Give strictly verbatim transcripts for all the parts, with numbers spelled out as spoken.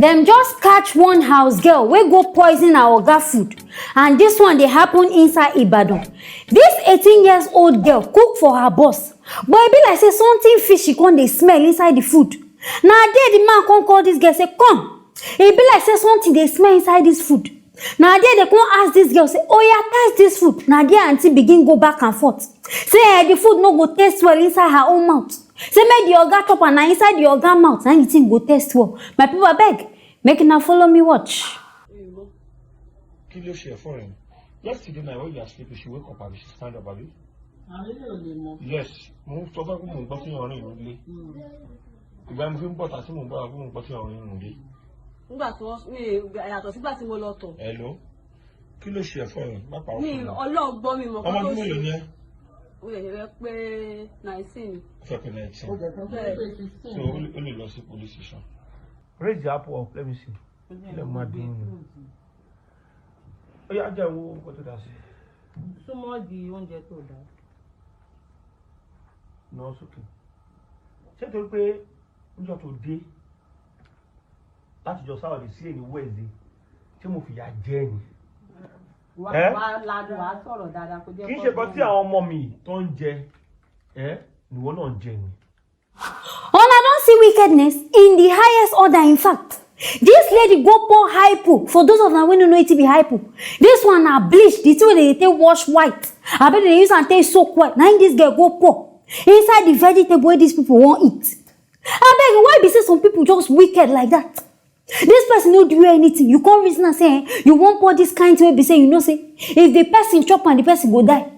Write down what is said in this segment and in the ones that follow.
Dem just catch one house girl wey go poison her oga food, and this one dey happen inside Ibadan. This eighteen years old girl cook for her boss, but e be like say something fishy come dey smell inside the food. Na there the man come call this girl say, "Come, e be like say something dey smell inside this food." Na there they come ask this girl say, "Oh yeah, taste this food." Na there auntie begin go back and forth, say eh, the food no go taste well inside her own mouth. Say make the oga chop am, na inside the oga mouth na the thing go taste well. My people, abeg, make una follow me watch. Kí ló ṣe ẹ̀fọ́ rẹ̀? Yesterday night when you are sleeping, she wake up and she stand up, abi? Àwọn ilé ò lè mọ. Yes, mo ń sọ fún pé mo ń gbọ́ sí ọ̀rìn ìlú ilé. Ìgbà mo fi ń bọ̀ tà sí mo ń bọ̀ àbí mo ń gbọ́ sí ọ̀rìn ìlú ilé. Nígbà tí wọ́n mi yàtọ̀ sígbà tí mo lọ tọ̀. Hello, kí ló ṣe ẹ̀fọ́ yẹn? Má pa Mi ọkùnrin. Ọlọ́run gbọ́ mi mọ̀ Ọmọ kó tó ọdún mélòó ṣe. ni ẹ? Ó yẹ yẹ pé nineteen. Fẹ́ pé nineteen. Bẹ́ẹ̀. So ó lè- ó lè lọ sí police station. Raise the app up, let me see. Ilé máa dín nù. Ó yá, jẹ́ wo nǹkan tó dà sí. Súnmọ́ di oúnjẹ tó dá. Nà sókè. Ṣé torí pé níjọ́ tó dé láti jọ Saturday sí èyí Wednesday tí mo fìyà jẹ ni? Wà Ẹ́? wà lanu wà sọ̀rọ̀ dáadáa kó jẹ́ Kì í ṣe kan tí àwọn ọmọ mi tó ń jẹ ẹ́ nìwọ náà jẹ ni. Una don see wickedness in the highest order. In fact, this lady go pour hypo. For those of una wey no know wetin be hypo, this one na bleach, the thing wey dey take wash white. Abi dey use am take soak white. Na im this girl go pour inside the vegetable wey these people wan eat. Abeg, why be say some people just wicked like that? This person no do you anything. You come reason am say eh, you wan pour this kind thing wey be say you know say if the person chop am, the person go die.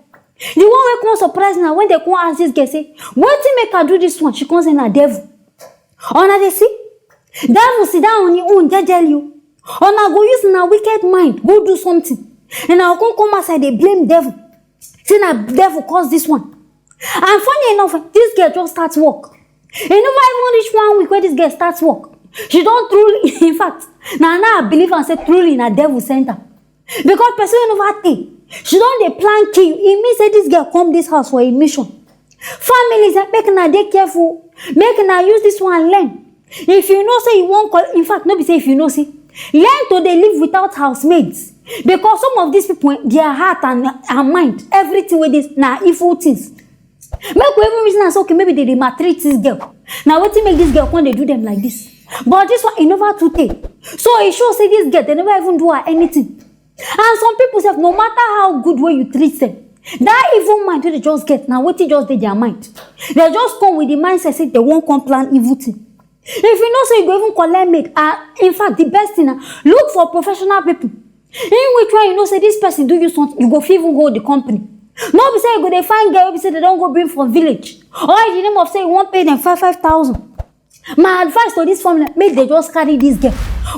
The one wey come surprise na when they come ask this girl say, "Wetin make I do this one?" She come say na devil. Una dey see? Devil sit down on him own jejely o. Una go use una wicked mind go do something. And una go come come outside dey blame devil. Say na devil cause this one. And funny enough, this girl just start work. E never even reach one week wey this girl start work. She don truly, in fact, na now I believe am say truly na devil send am. Because person wey never tey, she don dey plan kill you. E mean say this girl come this house for a mission. Families, eh, make una dey careful. Make una use this one learn. If you know say you wan call, in fact, no be say if you know say, learn to dey live without housemaids. Because some of these people, eh, their heart and, and mind, everything wey dey na evil things. Make we even reason am say, okay, maybe they dey maltreat this girl. Na wetin make this girl come dey do them like this? But this one, e never too tey. So e show say this girl, they never even do her anything. And some people sef, no matter how good wey you treat them, that evil mind wey they just get, na wetin just dey their mind. They just come with the mindset say they wan come plan evil thing. If you know say you go even collect maid, ah, in fact, the best thing na look for professional people. In which one you know say this person do you something, you go fit even hold the company. No be say you go dey find girl wey be say they don go bring from village, or in the name of say you wan pay them five five thousand. My advice to this family, make they just carry this girl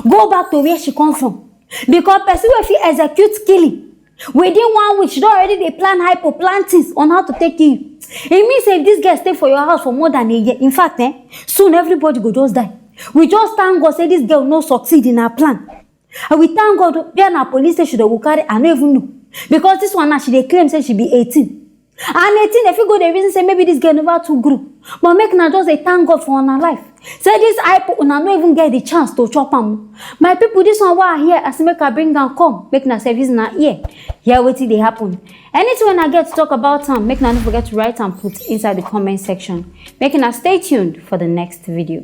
go back to where she come from. Because person wey fit execute killing within one week, she don already dey plan hypo, plan things on how to take kill you. E mean say if this girl stay for your house for more than a year, in fact, eh, soon everybody go just die. We just thank God say this girl no succeed in her plan. And we thank God where na police station they go carry, I no even know. Because this one now, she dey claim say she be eighteen. And eighteen, they fit go dey reason say maybe this girl never too grow. But make una just dey thank God for una life. Say this hypo, una no even get the chance to chop am. My people, this one wey I hear, I say make I bring am come. Make una service una ear. Hear wetin dey happen. Anything wey una get to talk about am, make una no forget to write and put inside the comment section. Make una stay tuned for the next video.